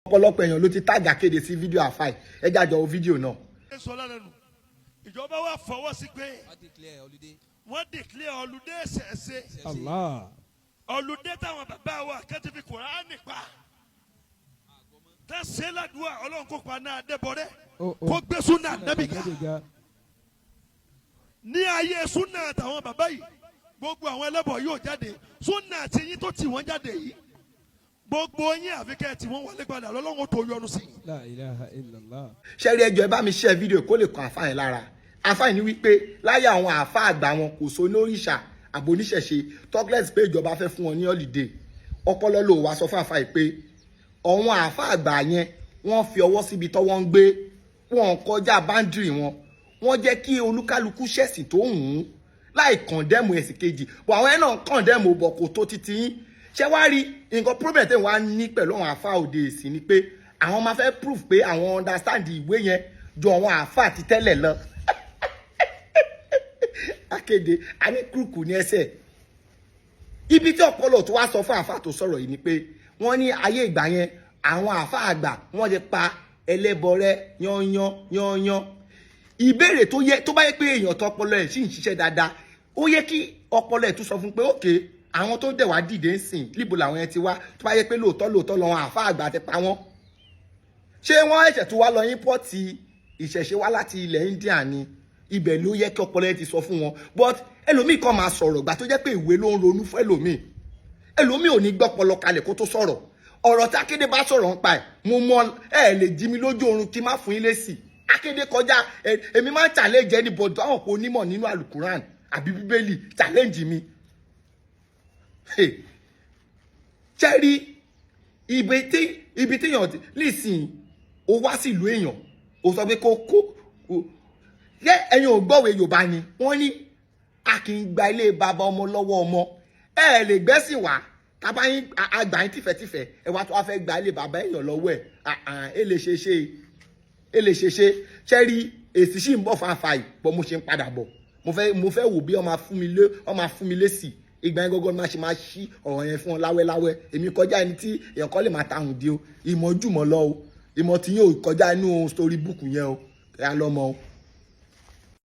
Ọ̀pọ̀lọpọ̀ èèyàn ló ti tag Akéde sí fídíò àfáì. Ẹ jájọ wo fídíò náà. Sọ lẹ́nu, ìjọba wa fọwọ́ sí pé Wọ́n declare holiday. Wọ́n declare holiday ṣẹ̀ṣẹ̀. Allah. Holiday táwọn bàbá wa kẹ́tì fi Kùránì pa tá ṣe ládùúgbò, Ọlọ́run kó pa náà dẹ́bọ̀rẹ́ Oh, oh. kó gbé súnà nẹ́bì ká Nábì ga. Ní ayé súnà tàwọn bàbá yìí, gbogbo àwọn ẹlẹ́bọ̀ yóò jáde. Súnà tí yín tó tì wọ́n jáde yìí, gbogbo yín àfi kẹ́ ẹ̀ tí wọ́n wọlé padà lọ́lọ́run tó yọ́nú sí i. La ilaha illallah. Ṣẹ́rí, ẹjọ́, ẹ bá mi share fídíò kó lè kàn àfáà yẹn lára. Àfáà yẹn ní wípé láyé àwọn àfáà àgbà wọn, kò so lóríṣà àbò oníṣẹ̀ṣe talkless pé ìjọba fẹ́ fún wọn ní holiday. Ọpọlọ ló wá sọ fún àfáà yìí pé àwọn àfáà àgbà yẹn, wọ́n fi ọwọ́ síbi tọ́wọ́ ń gbé wọn kọjá boundary wọn. Wọ́n jẹ́ kí olúkálukú ṣẹ̀sìn tó hùn ún láì condemn ẹ̀sìn kejì bọ̀. Àwọn ẹ̀ náà condemn bọ̀, kò tó títí yín. Ṣé wá rí nǹkan, problem tẹ̀ wá ní pẹ̀lú àwọn àfáà òde ìsìn ni pé àwọn máa fẹ́ proof pé àwọn understand ìwé yẹn ju àwọn àfáà ti tẹ́lẹ̀ lọ. Akéde a ní kúrúkù ní ẹsẹ̀. Ibi tí ọpọlọ tó wá sọ fún àfáà tó sọ̀rọ̀ yìí ni pé wọ́n ní ayé ìgbà yẹn, àwọn àfáà àgbà, wọ́n ti pa ẹlẹ́bọrẹ́ yányán yányán. Ìbéèrè tó yẹ, tó bá yẹ pé èèyàn tó ọpọlọ ẹ̀ sì ń ṣiṣẹ́ dáadáa, ó yẹ kí ọpọlọ ẹ̀ tún sọ fún pé ókè, àwọn tó dẹ̀ wá dìde ń sìn, níbo làwọn yẹn ti wá? Tó bá yẹ pé lóòótọ́ lóòótọ́ lọ́wọ́ àfáà àgbà ti pa wọ́n, ṣé wọ́n ẹ̀ṣẹ̀ tó wá lọ import ìṣẹ̀ṣe wá láti ilẹ̀ India ni? Ibẹ̀ ló yẹ kí ọpọlọ ẹ ti sọ fún wọn. But ẹlòmíì kan máa sọ̀rọ̀ gbà tó jẹ́ pé ìwé ló ń ronú fún ẹlòmíì. Ẹlòmíì ò ní gbọ́pọlọ kalẹ̀ kó tó sọ̀rọ̀. Ọ̀rọ̀ tí Akéde bá sọ̀rọ̀ ń pa ẹ̀, mo mọ ẹ lè jí mi lójú oorun kí n má fún yín lésì. Akéde kọjá. Èmi máa ń challenge anybody àwọn kò onímọ̀ nínú alukuran àbí Bíbélì, challenge mi. Ṣẹ́rí, ibi tí èèyàn nísìnyí, ó wá sí ìlú èèyàn, ó sọ pé kó yẹ. Ẹ̀yin ò gbọ́wé Yorùbá ni, wọ́n ní a kì í gba ilé bàbá ọmọ lọ́wọ́ ọmọ. Ẹ lè gbẹ́sìn wá tábà yín àgbà yín tìfẹ́tìfẹ́, ẹ wá tó wá fẹ́ gba ilé bàbá èèyàn lọ́wọ́ ẹ̀. Ẹ lè ṣe ṣe, ẹ lè ṣe ṣe. Ṣẹ́rí, èsì sì ń bọ̀ fáfá yìí bọ́. Mo ṣe ń padà bọ̀, mo fẹ́ wò bí ọ máa fún mi lésì. Ìgbà yẹn gọ́gọ́ máa ṣe máa ṣí ọ̀rọ̀ yẹn fún ọ láwẹ́láwẹ́. Èmi kọjá ẹni tí èèyàn kan lè máa tahùn di o. Ìmọ̀ jùmọ̀ lọ o. Ìmọ̀ tí yóò kọjá inú story book yẹn o. Ẹ á lọ́mọ o.